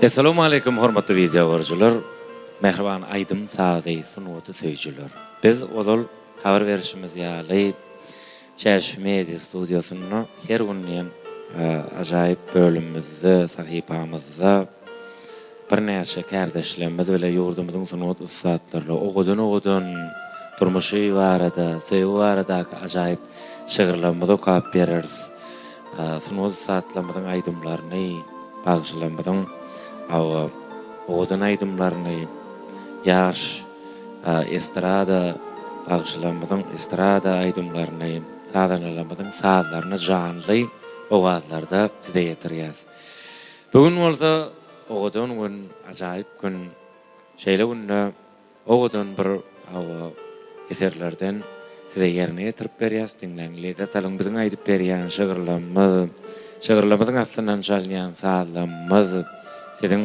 Essalawmaleýkum hormatly wideo görüjiler, mähriban aýdym sazy sungaty söýüjiler. Biz ozal habar berişimiz ýaly Çäş Media studiýasynda her gün diýen ajaýyp bölümimizde, sahypamyzda birnäçe kärdeşlerimiz bile ýurdumyzyň sungat ussatlaryna owadan-owadan durmuşy barada, söýgi baradaky ajaýyp şygyrlarymyzy okap bereris. Sungat ussatlarymyzyň aýdymlaryny, bagşylarymyzyň owadan aýdymlaryny, ýaş estrada bagşylarymyzyň estrada aýdymlaryny, sazandalarymyzyň sazlaryny janly owazlarda size ýetirýäris. Bu gün bolsa owadan gün, ajaýyp gün. Şeýle günde owadan bir hawa eserlerden size ýerine ýetirip berýäs. Diňläň, lezzet alyň. Biziň aýdyp berýän şygyrlarymyz, şygyrlarymyzyň astyndan çalynýan sazlarymyz siziň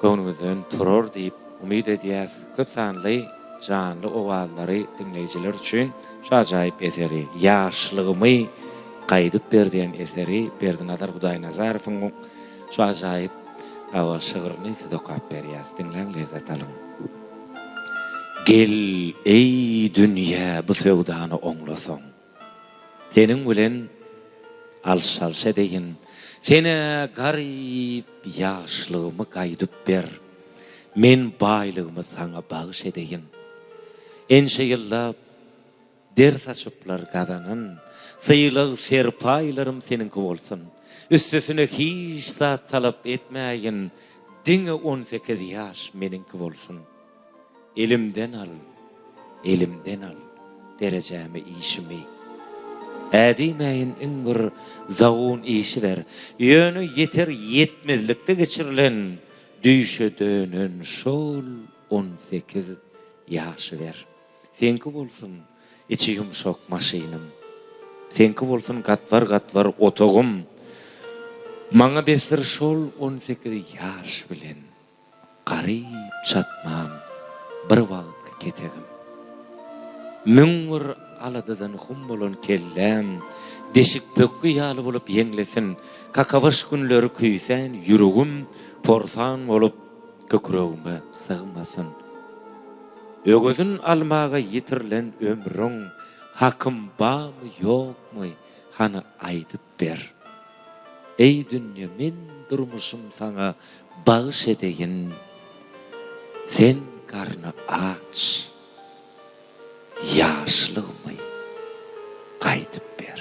göwnüňizden turar diýip umyt edýäs. Köp sanly janly owazlary diňleýjiler üçin şu ajaýyp eseri, Ýaşlygymy gaýdyp ber diýen eseri Berdinazar Hudaýnazarowyň şu ajaýyp hawa şygryny size okap berýäs. Diňläň, lezzet alyň. Gel, eý, dünýä, bu söwdany oňlasaň. Seniň bilen alyş-çalyş edeýin. Sen-ä garyp ýaşlygymy gaýdyp ber. Men baýlygymy saňa bagyş edeýin. Ençe ýyllap Der saçyplar gazanan sylag-serpaýlarym seniňki bolsun. Üstesine hiç zat talap etmäýin, diňe 18 ýaş meniňki bolsun. Elimden al, elimden al derejämi, işimi. Ädimäýin iň bir zagun işi ber. Ýöne ýeter-ýetmezlikde geçirilen düýşe dönen şol 18 ýaşy ber. Seňki bolsun içi ýumşak maşynym. Seňki bolsun gatbar-gatbar otagym. Maňa besdir şol 18 ýaş bilen garyp çatmam, bir wagtky ketegim. 1001 aladadan hum bolan kelläm deşik pökgi ýaly bolup ýeňlesin, kakabaş günleri küýsän ýüregim porsan bolup Kükregime sygmasyn. Öwezin almaga ýitirilen ömrüň hakym bamy ýokmy hany aýdyp ber. Eý dünýe men durmuşym saňa bagyş edeýin sen garny aç ýaşlygymy gaýdyp ber.